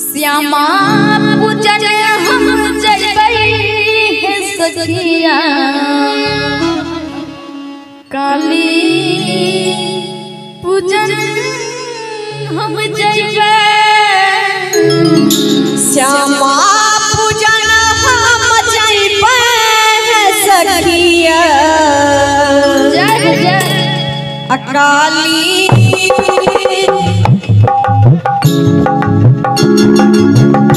श्यामा पूजन हम जइबै हे सखिया, काली पूजन हम जइबै। श्यामा पूजन हम जइबै हे सखिया, जय जय काली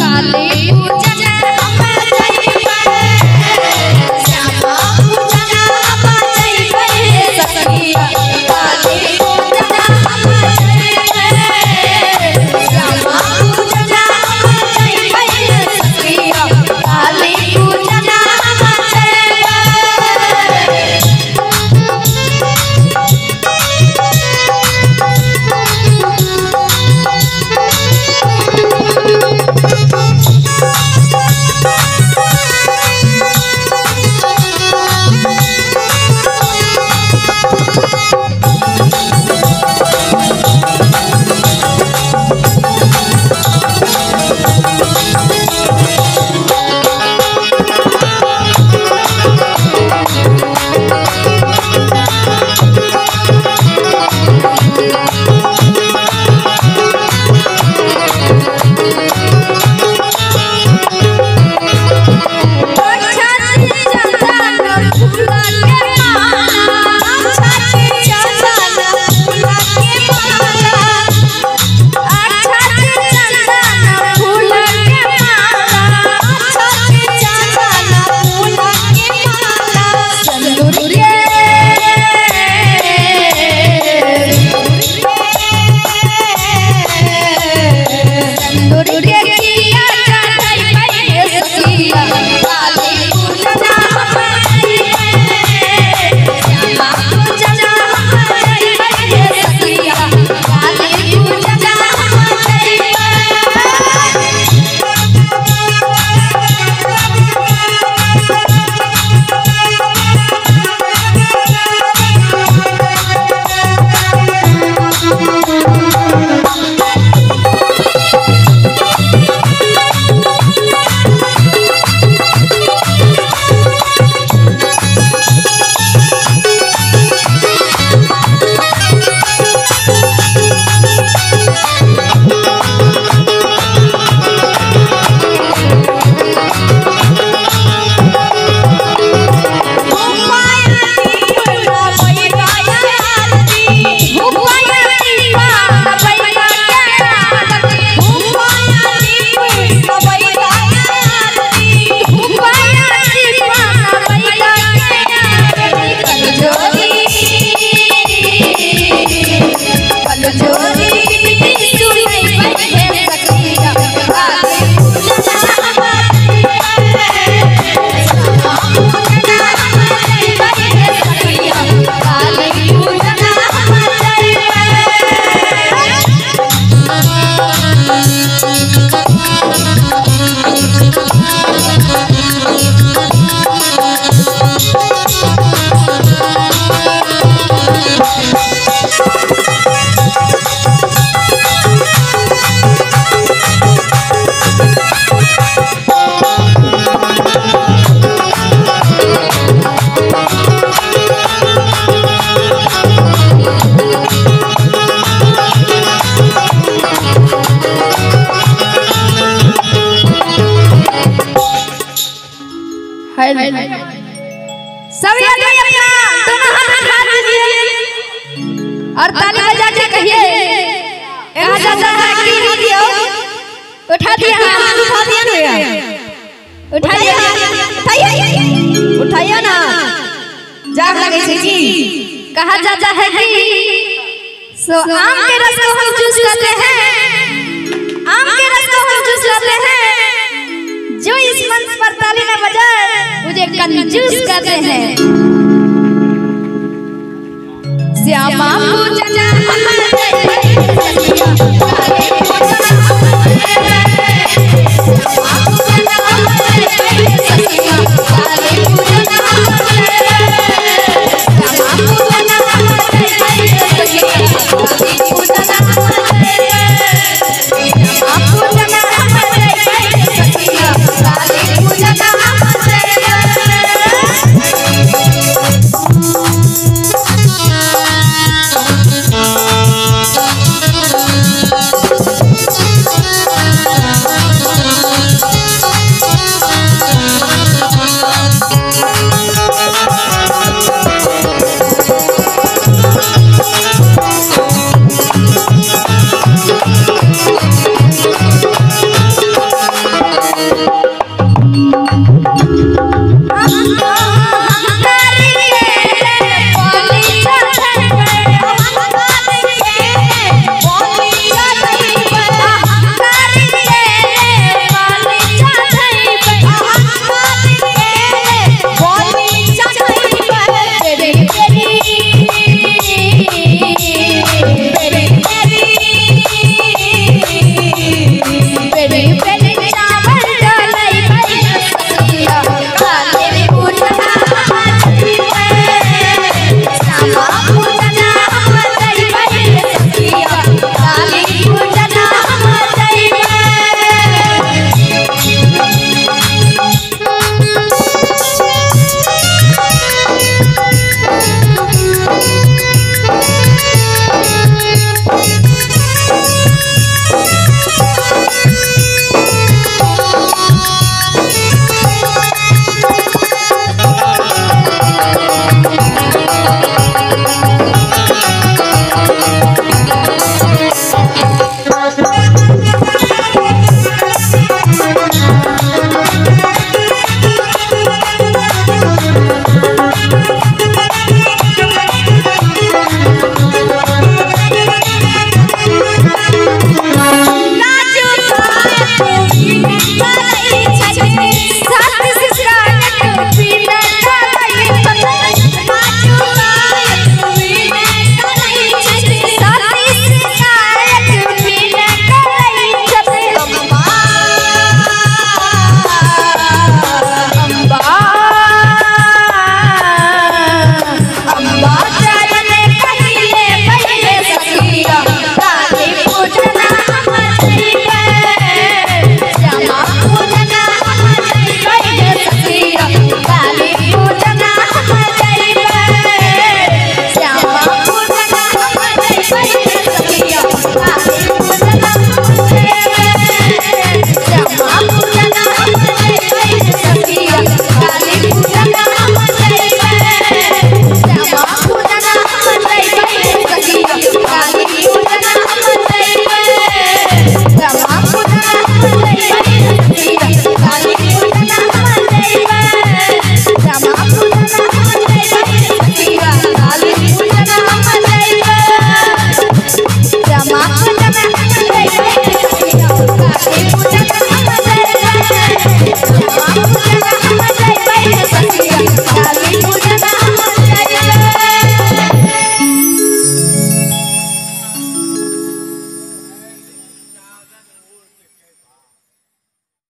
काली पूजन हम जइबै, श्यामा पूजन हम जइबै सखिया, काली पूजन हम जइबै, श्यामा पूजन हम जइबै सखिया, काली पूजन हम जइबै। सभी आदमी अपना दोनों हाथ उठा दीजिए और ताली बजा के कहिए, कहा जाता है कि उठा दिया, उठा दिया ना, उठा दिया, उठाइए ना, जाग लगे छै की। कहा जाता है कि सो आम के रस को हम जूस लाते हैं, आम के रस को हम जूस लाते हैं, जो इस मंच पर ताली न बजाए मुझे कंजूस कहते हैं। श्यामा पूजन हम जइबै।